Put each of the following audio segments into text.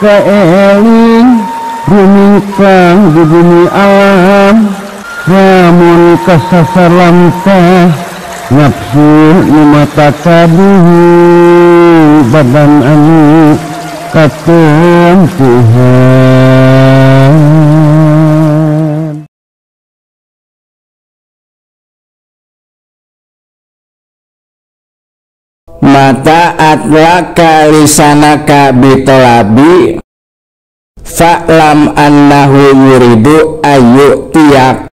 kaeling rumingkang di bumi alam lamun kasasar lamtah nafsu nu mata kaduhu badan anu katempuhan. Mata atlaka lisanaka bitolabi fa'lam annahu yuridu ayu tiyak.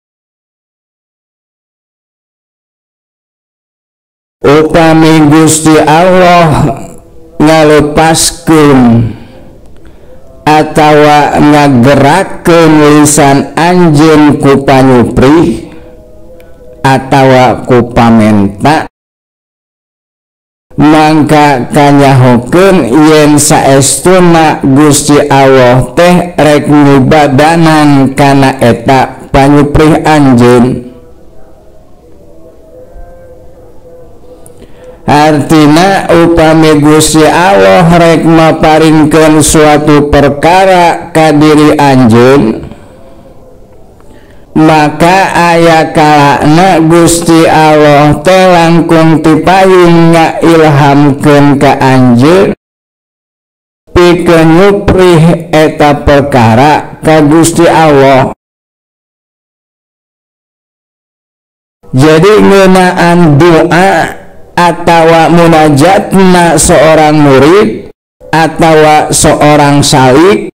Upami Gusti Allah ngalepaskeun atawa ngagerakeun lisan anjeun ku panyupri atawa ku pamenta, mangka kanyahokeun yen saestuna Gusti Allah teh rek nyubadanan kana eta panyuprih anjeun. Artina upami Gusti Allah rek maparingkeun suatu perkara ka diri anjeun, maka aya kalana Gusti Allah teh langkung tipayun ngailhamkeun ka anjeun pikeun nyuprih eta perkara ka Gusti Allah. Jadi ngeunaan doa atawa munajatna seorang murid atawa seorang salik,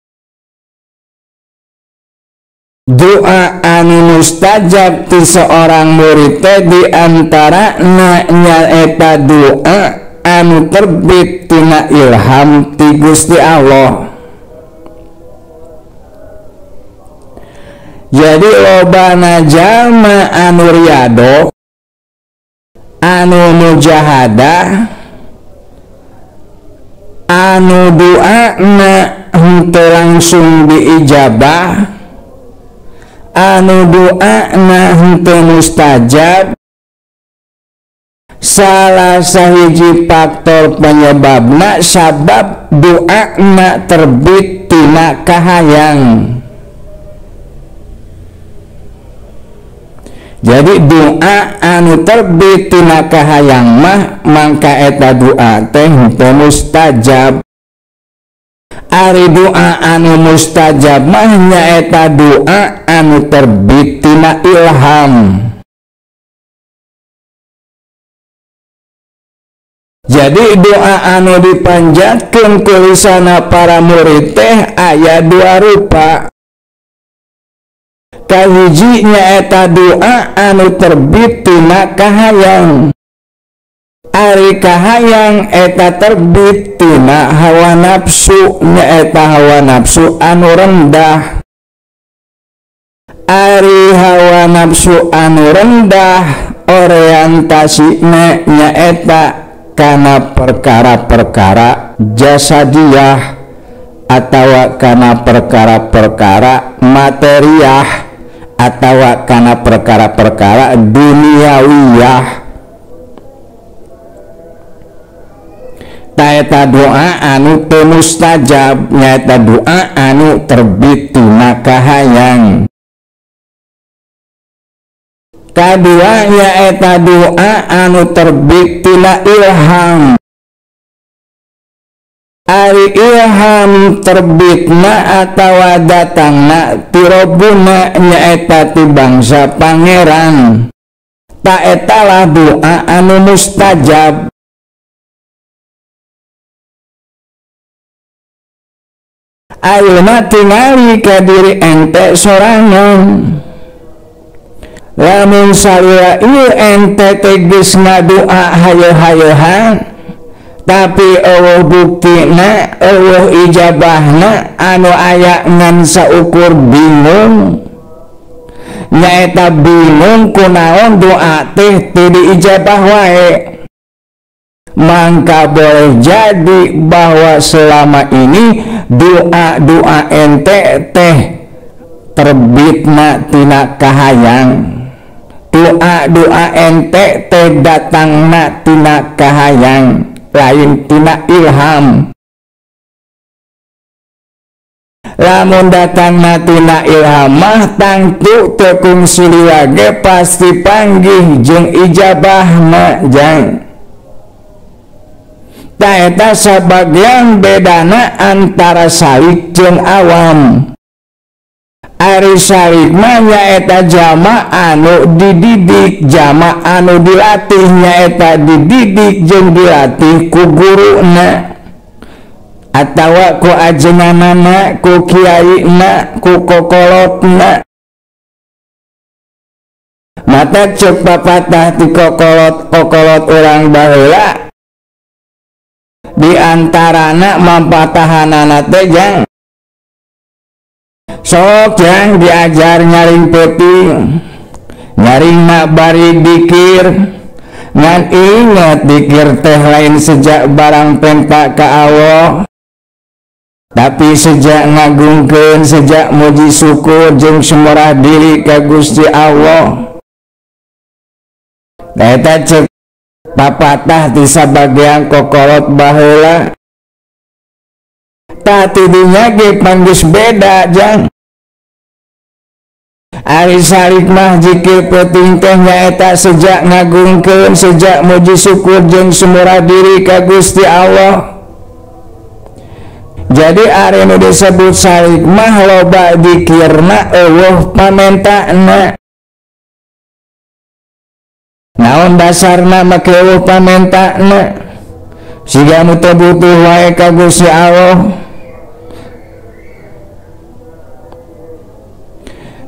doa anu mustajab ti seorang murid teh di antarana nyaeta doa anu terbit tina ilham ti Gusti Allah. Jadi lobana jalma anu riado, anu mujahadah, anu doana henteu langsung diijabah, anu doana henteu mustajab, salah sahiji faktor penyebabna sabab doana terbit tina kahayang. Jadi doa anu terbit tina kahayang mah mangka eta doa teh henteu mustajab. Ari doa anu mustajab mah nyaeta doa anu terbit tina ilham. Jadi doa anu dipanjatkeun ku lisana para murid teh aya dua rupa. Kahiji nyaeta doa anu terbit tina kahayang. Ari kahayang eta terbit tina hawa nafsu, nyaeta hawa nafsu anu rendah. Ari hawa nafsu anu rendah orientasina nyaeta kana perkara-perkara jasadiah atawa kana perkara-perkara materiah atawa kana perkara-perkara duniawiyah. Taeta doa anu teu mustajab nyaeta doa anu terbit tina kahayang. Kadua nyaeta doa anu terbit tina ilham. Ari ilham terbitna atawa datangna ti Robuna nyaeta ti bangsa pangeran. Taetalah doa anu mustajab. Ayeuna tingali ka diri ente sorangan. Lamun salila ieu ente teh geus ngadoa hayo-hayohan, tapi eueuh buktina, eueuh ijabahna, anu aya ngan saukur bingung. Nyaeta bingung kunaon doa teh teu diijabah wae. Mangka boleh jadi bahwa selama ini doa-doa ente teh terbitna tina kahayang. Doa-doa ente teh datangna tina kahayang, lain tina ilham. Lamun datangna tina ilham mah tangtu teu kungsi lila ge pasti panggih jeung ijabahna jang. Ta eta sabagian bedana antara salik jeung awam. Ari salik mah nyaeta jama anu dididik, jama anu dilatih, nyaeta dididik jeung dilatih ku guruna atawa ku ajenganana, ku kiaina, ku kokolotna. Mata cek papatah ti kokolot-kokolot urang baheula di antarana mampatahanana teh jang sok jang diajar nyaring peuting, nyaring bari dikir. Ngan ingat dikir teh lain sejak barang penta ka Allah, tapi sejak ngagungkeun, sejak muji syukur jeung sumrah diri ka Gusti Allah. Eta cek papatah ti sabagian kokolot baheula. Tah tidinya ge panggeus beda jang. Ari salik mah zikir peuting teh nyaeta sejak ngagungkeun, sejak muji syukur jeung sumurah diri ka Gusti Allah. Jadi ari nu disebut salik mah loba dikirna eueuh pamentana. Naon dasarna make eueuh pamentana? Siga nu teu butuh wae ka Gusti Allah.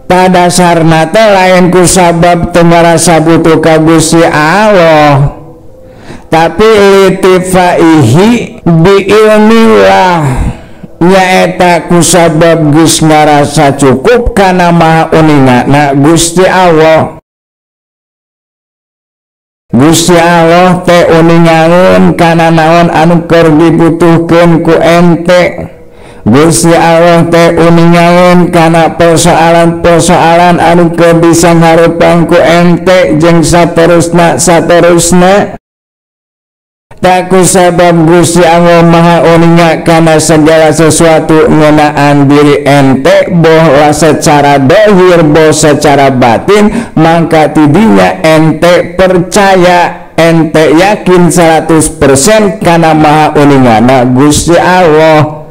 Ta dasarna teh lain ku sabab teu ngarasa butuh ka Gusti Allah, tapi litifaihi bi ilmillah, nyaeta ku sabab geus ngarasa cukup kana maha uningana Gusti Allah. Gusti Allah teh uningaeun kana naon anu keur dibutuhkeun ku ente. Gusti Allah teh uningaeun kana persoalan-persoalan anu keur disanghareupan ku ente jeung saterusna saterusna. Tak ku sabab Gusti Allah maha uninga kana segala sesuatu ngeunaan diri ente, boh secara dohir boh secara batin, mangka tidinya ente percaya, ente yakin 100% kana maha uningana Gusti Allah.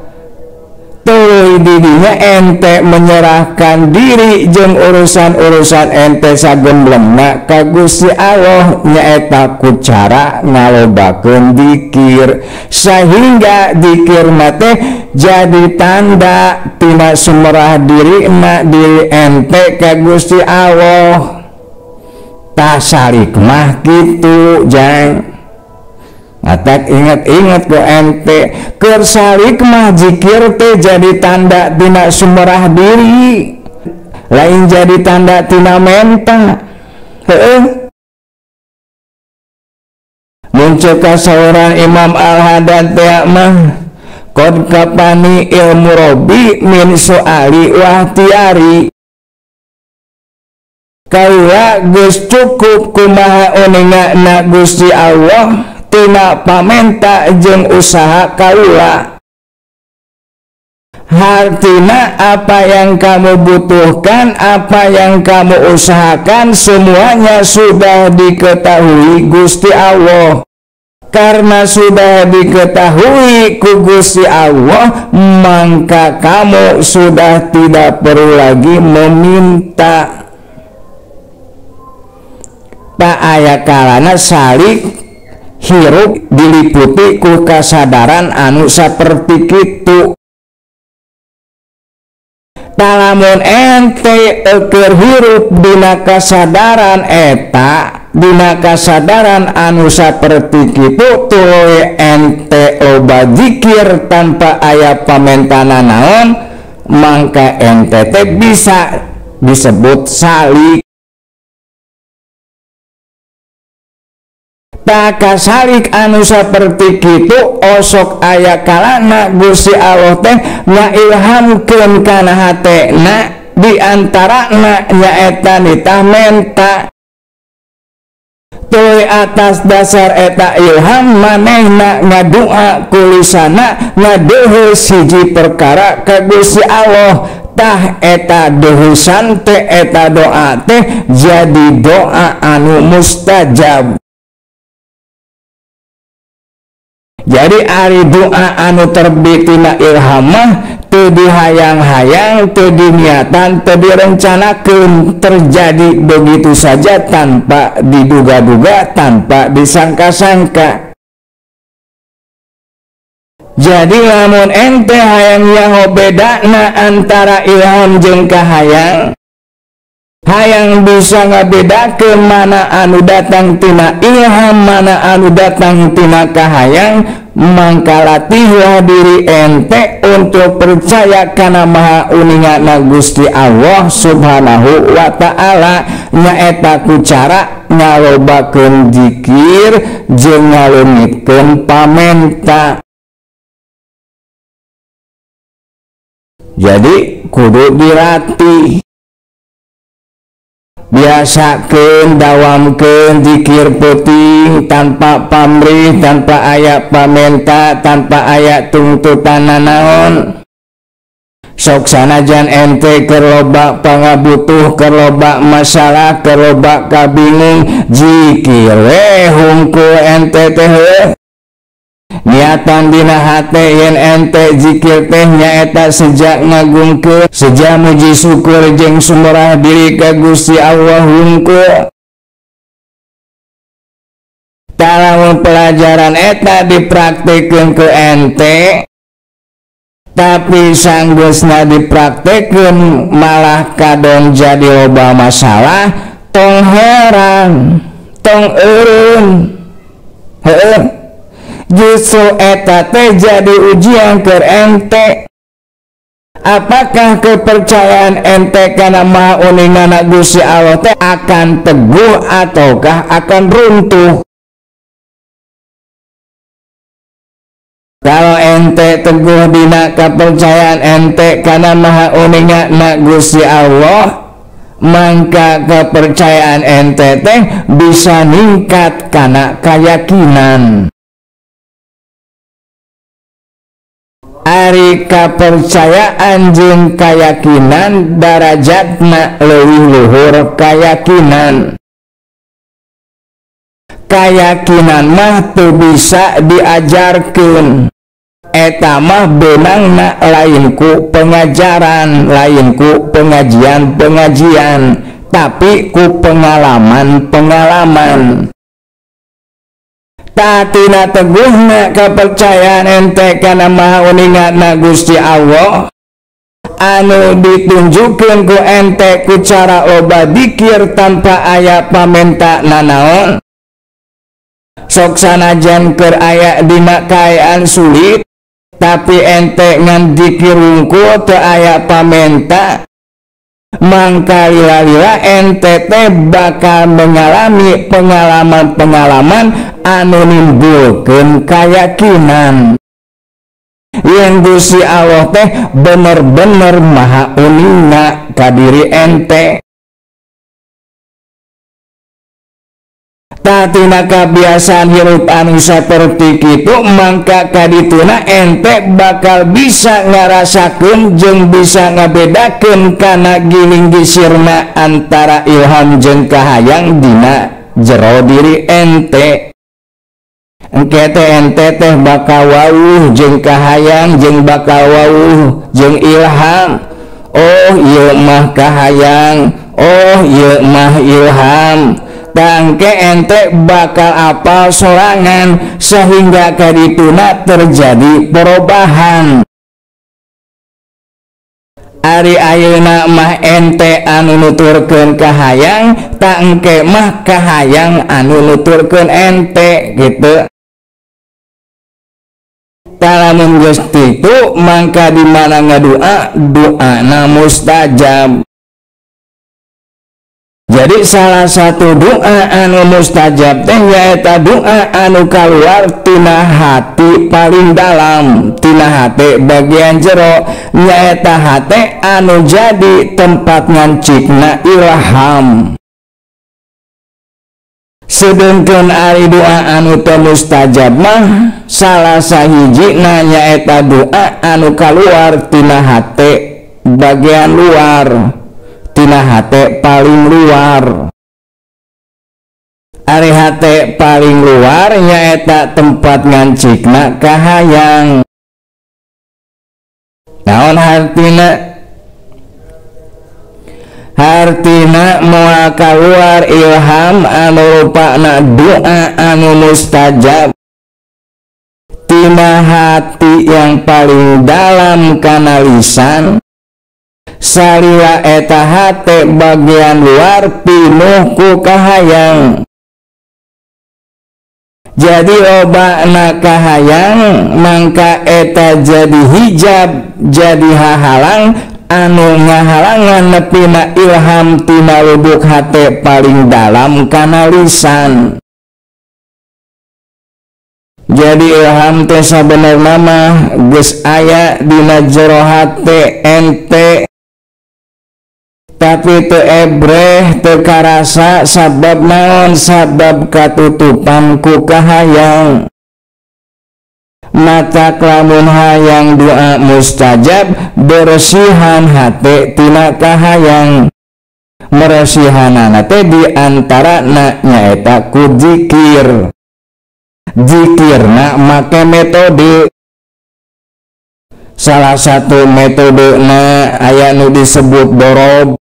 Tuluy didinya ente menyerahkan diri jeung urusan-urusan ente sagemblengna ka Gusti Allah, nyaeta ku cara ngalobakeun dikir, sehingga dikir mah teh jadi tanda tina sumerah dirina diri ente ka Gusti Allah. Tah salik mah kitu jang. Atak ingat-ingat ke ente, keur salik mah zikir teh jadi tanda tina sumerah diri, lain jadi tanda tina menta. Heueuh. Mun ceuk kasauran Imam Al-Haddad teh mah qad kapani ilmu robbi min soali wa tiari. Kaula geus cukup kumaha uningana Gusti Allah tina pamenta jeung usaha kaula. Hartina apa yang kamu butuhkan, apa yang kamu usahakan, semuanya sudah diketahui Gusti Allah. Karena sudah diketahui ku Gusti Allah, maka kamu sudah tidak perlu lagi meminta. Tak aya kalana salik hirup diliputi ku kasadaran anu saperti kitu. Talamun ente keur hirup dina kasadaran eta, dina kasadaran anu saperti kitu, tuluy ente loba zikir tanpa aya pamentana naon, mangka ente teh bisa disebut salik. Takasalik anu saperti kitu osok aya kalana Gusti Allah teh ngailhamkeun kana hatena, di antarana nyaeta nitah menta. Tuluy atas dasar eta ilham manehna ngadua kulisana ngadeheus hiji perkara ka Gusti Allah. Tah eta dehusan teh eta doa teh jadi doa anu mustajab. Jadi ari doa anu terbit tina ilham mah teu dihayang-hayang, teu diniatan, teu direncanakeun, terjadi begitu saja tanpa diduga-duga, tanpa disangka-sangka. Jadi lamun ente hayang nyaho bedana antara ilham jeung kahayang, hayang bisa ngabedakeun mana anu datang tina ilham, mana anu datang tina kahayang, mangka latihlah diri ente untuk percaya kana maha uningana Gusti Allah Subhanahu wa Ta'ala, nyaeta ku cara ngalobakeun zikir jeung ngaleungitkeun pamenta. Jadi kudu dilatih, biasakeun, dawamkeun zikir peuting tanpa pamrih, tanpa aya pamenta, tanpa aya tuntutan nanaon. Sok sanajan ente keur loba pangabutuh, keur loba masalah, keur loba kabingung, zikir we hungkul ente teh. Niatan dina hate yen ente zikir teh nyaeta sejak ngagungkeun, sejak muji syukur jeung sumrah diri ka Gusti Allah hungkul. Tah lamun pelajaran eta dipraktekeun ku ente, tapi sanggeusna dipraktekeun malah kadon jadi loba masalah, tong heran, tong eureun. Heueuh. Justru eta teh jadi ujian keur ente. Apakah kepercayaan ente kana maha uningana Gusti Allah teh akan teguh ataukah akan runtuh? Kalau ente teguh dina kepercayaan ente kana maha uningana Gusti Allah, maka kepercayaan ente teh bisa ningkat kana keyakinan. Ari kapercayaan jeung kayakinan darajatna leuwih luhur kayakinan. Kayakinan mah teu bisa diajarkeun, eta mah beunangna lain ku pengajaran, lain ku pengajian-pengajian, tapi ku pengalaman-pengalaman. Tatina teguhna kepercayaan ente kana maha uningana Gusti Allah anu ditunjukkeun ku ente ku cara loba dikir tanpa aya pamenta nanaon. Sok sanajan keur aya dina kaayaan sulit, tapi ente ngan dikir wungkul teu aya pamenta, mangka lila-lila ente teh bakal mengalami pengalaman-pengalaman anu nimbulkeun kayakinan yen Gusti Allah teh bener-bener maha uninga ka diri ente. Tatina kebiasaan hirup anu saperti kitu, mangka kadituna ente bakal bisa ngarasakeun jeung bisa ngabedakeun kana giling gisirna antara ilham jeung kahayang dina jero diri ente. Engke teh ente teh bakal wawuh jeung kahayang jeung bakal wawuh jeung ilham. Oh ieu mah kahayang, oh ieu mah ilham. Tangke ente bakal apal sorangan sehingga kadituna terjadi perubahan. Ari ayeuna mah ente anu nuturkeun kahayang, tangke mah kahayang anu nuturkeun ente gitu. Lamun geus kitu mangka di mana ngadua doana mustajab. Jadi salah satu doa anu mustajab teh nyaeta doa anu kaluar tina hati paling dalam, tina hati bagian jero, nyaeta hati anu jadi tempat ngancikna ilham. Sedengkeun ari doa anu teu mustajab mah salah sahijina nyaeta doa anu kaluar tina hate bagian luar, tina hate paling luar. Ari hate paling luar nyaeta tempat ngancikna kahayang. Naon hartina? Hartina moal kaluar ilham anu rupana doa anu mustajab tina hati yang paling dalam kana lisan, salila eta hate bagian luar pinuh ku kahayang. Jadi lobana kahayang mangka eta jadi hijab, jadi hahalang anu ngahalangan nepina ilham tina lubuk hate paling dalam kana lisan. Jadi ilham teh sabenerna mah geus aya dina jero hate ente, tapi teu ebreh teu karasa sabab naon? Sabab katutupan ku kahayang. Mata lamun hayang doa mustajab bersihan hate tina kahayang. Meresihanana teh di antarana nyaeta ku zikir. Zikirna make metode. Salah satu metodena aya nu disebut dorob.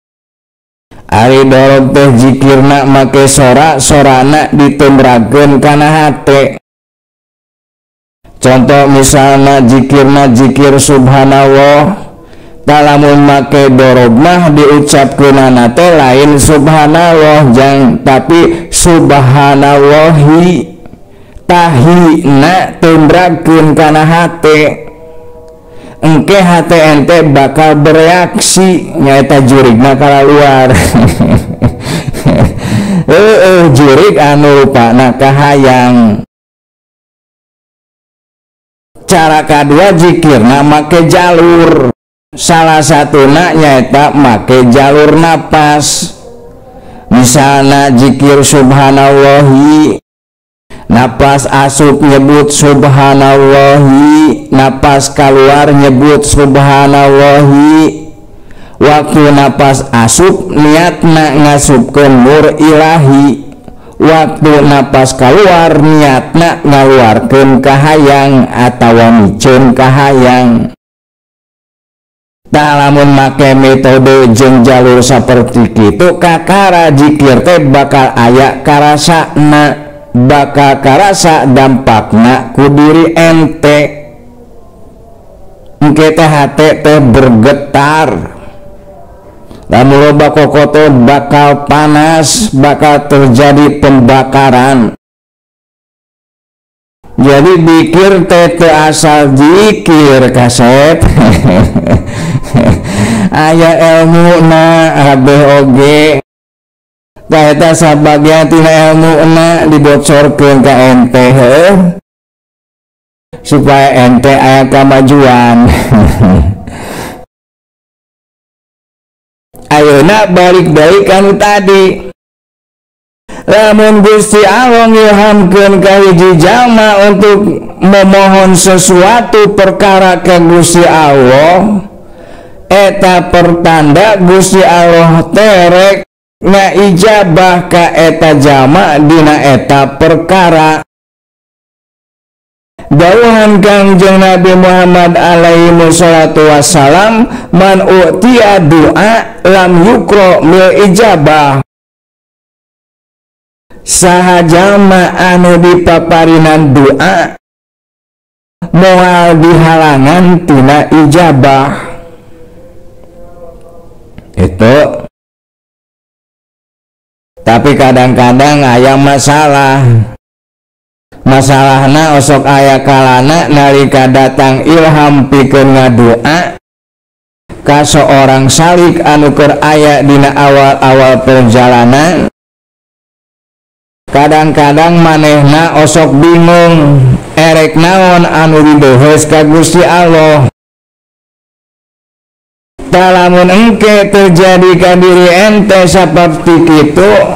Ari dorob teh zikirna make sora, sorana ditumrakeun kana hate. Contoh misalna zikirna zikir subhanallah, lamun make dorob mah diucapkeunana teh lain subhanallah jang, tapi subhanallahi, tahina tumrakeun kana hate. Engke hate ente bakal bereaksi nyaeta jurigna kalaluar. Jurig anu rupana kahayang. Cara kadua zikirna make jalur. Salah satuna nyaeta make jalur napas. Misalna zikir subhanallahi, napas asup nyebut subhanallahi, napas keluar nyebut subhanallahi. Waktu napas asup niatna ngasupkeun nur ilahi, waktu napas keluar niatna ngaluarkeun kahayang atawa miceun kahayang. Tah lamun make metode jeung jalur saperti kitu kakara zikir teh bakal aya karasana, bakal karasa dampakna ku diri ente. Engke teh hate teh bergetar, lamun loba kokoto bakal panas, bakal terjadi pembakaran. Jadi dikir teh teu asal zikir kasep. Aya elmuna kabeh oge. Tah eta sabagian tina elmuna dibocorkeun ka ente heuh, supaya ente aya kamajuan. Ayeuna balik deui ka nu tadi. Lamun Gusti Allah ngilhamkeun ka hiji jalma untuk memohon sesuatu perkara ka Gusti Allah, eta pertanda Gusti Allah terek ngaijabah ka eta jalma dina eta perkara. Dawuhan Kangjeng Nabi Muhammad alaihi wassalatu wassalam, man u'tiya du'a lam yukro mil ijabah. Saha jalma anu dipaparinan doa moal dihalangan tina ijabah. Itu. Tapi kadang-kadang aya masalah. Masalahna osok aya kalana nalika datang ilham pikeun ngadoa ka seorang salik anu keur aya dina awal-awal perjalanan. Kadang-kadang manehna osok bingung erek naon anu dibehes ka Gusti Allah. Tah lamun engke terjadi ka diri ente saperti kitu,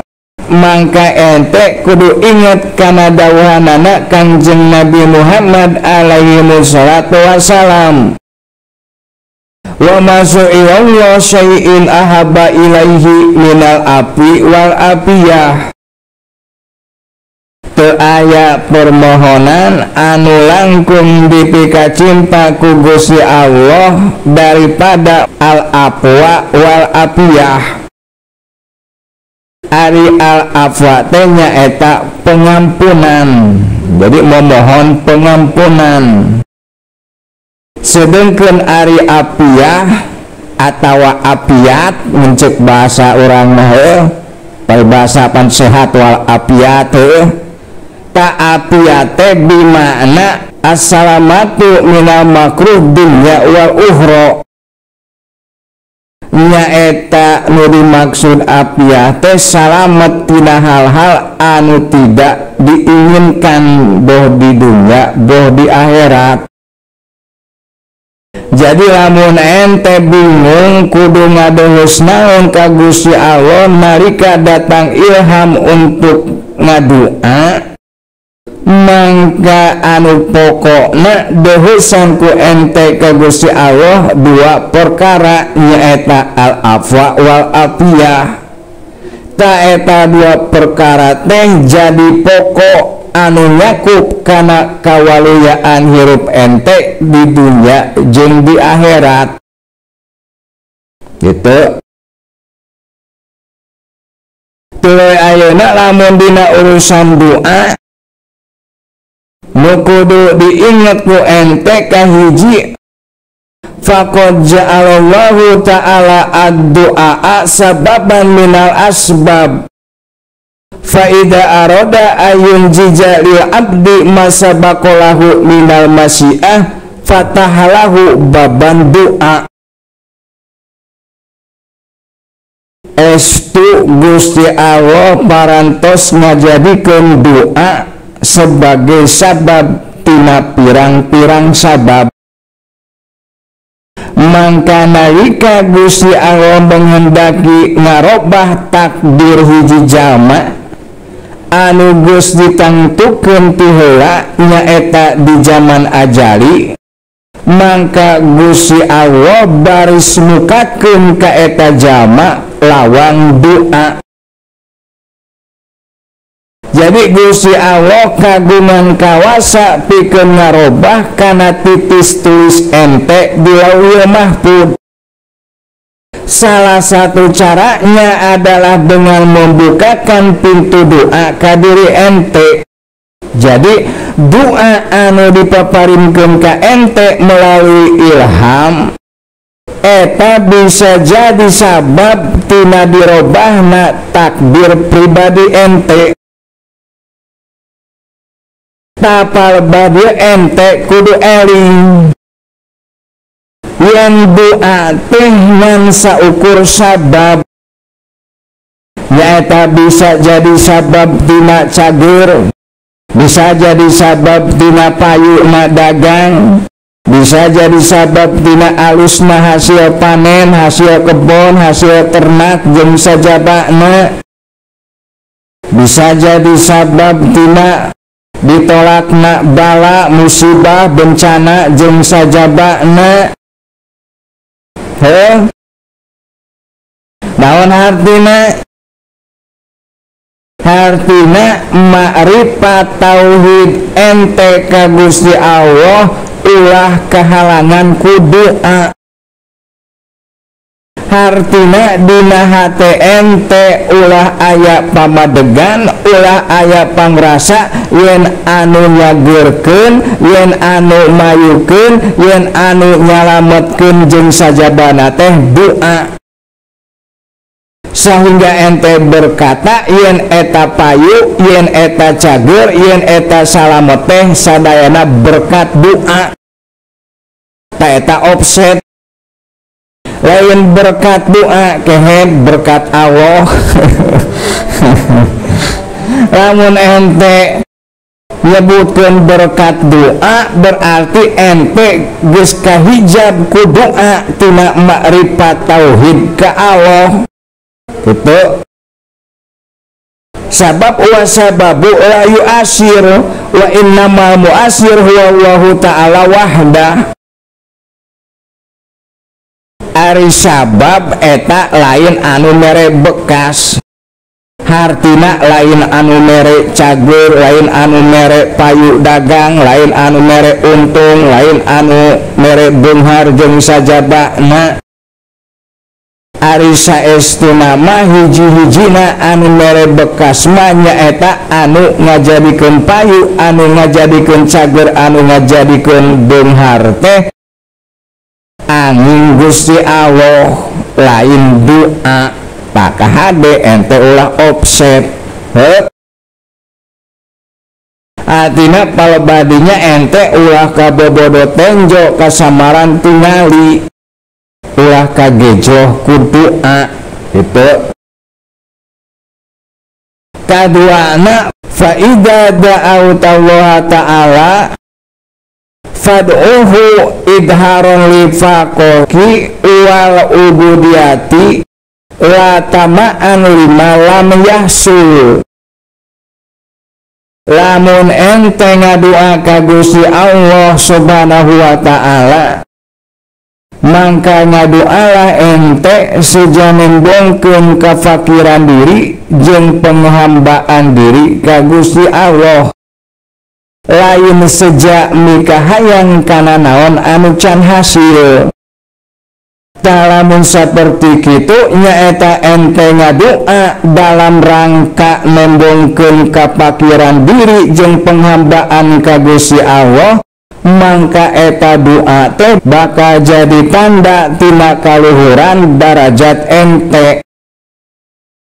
Mangka ente kudu inget kana dawuhanana Kangjeng Nabi Muhammad alaihi wassalatu wassalam. Wa ma su'ilallah syai'in ahabba ilaihi minal api wal apiyah. Teu aya permohonan anu langkung dipikacinta ku Gusti Allah daripada al afwa wal apiyah. Ari al afwa teh nyaeta pengampunan, jadi memohon pengampunan. Sedengkeun ari apiyah atawa apiat mencek bahasa urang mah paribasa pan sehat wal apiat heuh. Ta apiat teh bimakna assalamatu minal makruh dunya wal ukhra. Nyaeta nu dimaksud apiah teh salamet tina hal-hal anu tidak diinginkan boh di dunia boh di akhirat. Jadi lamun ente bingung kudu ngadohus naon ka Gusti Allah nalika datang ilham untuk ngadua, mangka anu pokokna dohusan ku ente ka Gusti Allah dua perkara nyaeta al afwa wal afiyah. Ta eta dua perkara teh jadi pokok anu nyakup kana kawaluyaan hirup ente di dunia jeung di akhirat. Gitu. Tuluy ayeuna lamun dina urusan doa nu kudu diinget ku ente kahiji, faqad ja'alallahu ta'ala ad-du'a sababan minal asbab. Fa idza arada ayun jija lil abdi masabaqalahu minal masyiah fatahalahu baban du'a. Estu Gusti Allah parantos ngajadikeun doa sebagai sabab tina pirang-pirang sabab. Mangka nalika Gusti Allah menghendaki ngarobah takdir hiji jalma anu geus ditangtukeun ti heula nyaeta di zaman ajali, mangka Gusti Allah baris mukakeun ka eta jalma lawang doa. Jadi Gusti Allah kagungan kawasa pikeun ngarobah kana titis tulis ente di Lauhul Mahfud. Salah satu caranya adalah dengan membukakan pintu doa ka diri ente. Jadi doa anu dipaparinkeun ka ente melalui ilham eta bisa jadi sabab tina dirobahna takdir pribadi ente. Tapal badia ente kudu eling yen doa teh ngan saukur sabab, nyaeta bisa jadi sabab tina cager, bisa jadi sabab tina payuna dagang, bisa jadi sabab tina alusna hasil panen, hasil kebon, hasil ternak jeung sajabana, bisa jadi sabab tina ditolakna bala, musibah, bencana jeung sajabana. Heh, naon hartina? Hartina ma'rifat tauhid ente ka Gusti Allah ulah kahalangan ku doa. Hartina dina hate ente ulah aya pamadegan, ulah aya pangrasa yen anu nyageurkeun, yen anu mayukeun, yen anu nyalametkeun jeung sajabana teh doa. Sehingga ente berkata yen eta payu, yen eta cager, yen eta salamet teh sadayana berkat doa. Ta eta offset. Lain berkat doa kehed berkat Allah. Lamun ente nyebutkeun berkat doa berarti ente geus kahijab ku doa tina makrifat tauhid ka Allah. Gitu. Sabab wa sababu la yu'asir wa innamal mu'asir huwa Allahu ta'ala wahdah. Ari sabab eta lain anu mere bekas, hartina lain anu mere cagur, lain anu mere payu dagang, lain anu mere untung, lain anu mere beunghar jeung sajabana. Ari saestuna mah hiji-hijina anu mere bekas mah nyaeta anu ngajadikeun payu, anu ngajadikeun cager, anu ngajadikeun beunghar teh angin Gusti Allah, lain doa. Pakahade ente ulah offset. Heuh. Artina palebadinya ente ulah kabobodo tenjo kasamaran tingali, ulah kagejoh ku doa gitu. Kaduana fa idza da'autallaha ta'ala fad'uhu idharon li faqoki wal ubudiyati la tama'an lima lam yahsul. Lamun ente ngadua ka Gusti Allah Subhanahu wa ta'ala, mangka ngadualah ente seja nembongkeun kafakiran diri jeung penghambaan diri ka Gusti Allah, lain seja mikahayang kana naon anu can hasil. Tah lamun saperti kitu nyaeta ente ngadua dalam rangka nembongkeun kapakiran diri jeung penghambaan ka Gusti Allah, mangka eta doa teh bakal jadi tanda tina kaluhuran darajat ente,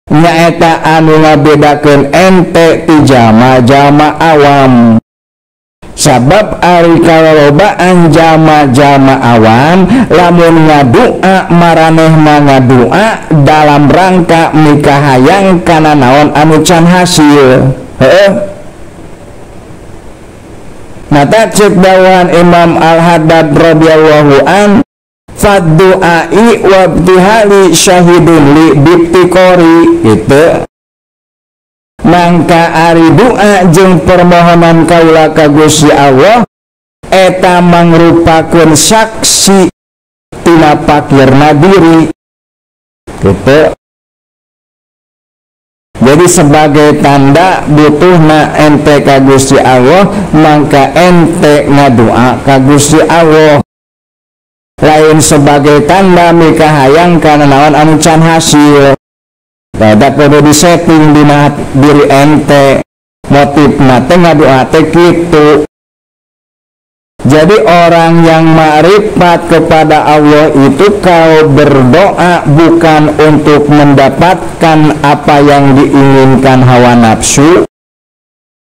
nyaeta anu ngabedakeun ente ti jalma-jalma awam. Sabab ari kalolobaan jalma-jalma awam lamun ngadua maranehna ngadua dalam rangka mikahayang kana naon anu can hasil. Heuh. Mata cek dawan Imam Al-Haddad radhiyallahu an, faddu'ai wabtihali syahidun li bibtikori gitu. Mangka ari doa jeung permohonan kaula ka Gusti Allah eta mangrupakeun saksi tina pakirna diri gitu. Jadi sebagai tanda butuhna ente ka Gusti Allah, mangka ente ngadua ka Gusti Allah, lain sebagai tanda mikahayang kana naon anu can hasil. Eta kudu disetting dina diri ente, motifna teh ngadua teh kitu. Jadi orang yang ma'rifat kepada Allah itu kau berdoa bukan untuk mendapatkan apa yang diinginkan hawa nafsu,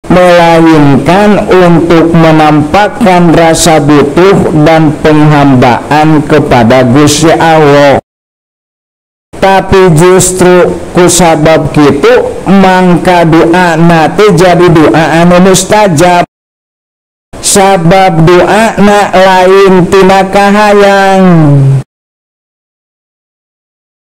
melainkan untuk menampakkan rasa butuh dan penghambaan kepada Gusti Allah. Tapi justru kusabab kitu mangka doa nate jadi doa anu mustajab. Sabab doa na lain tina kahayang,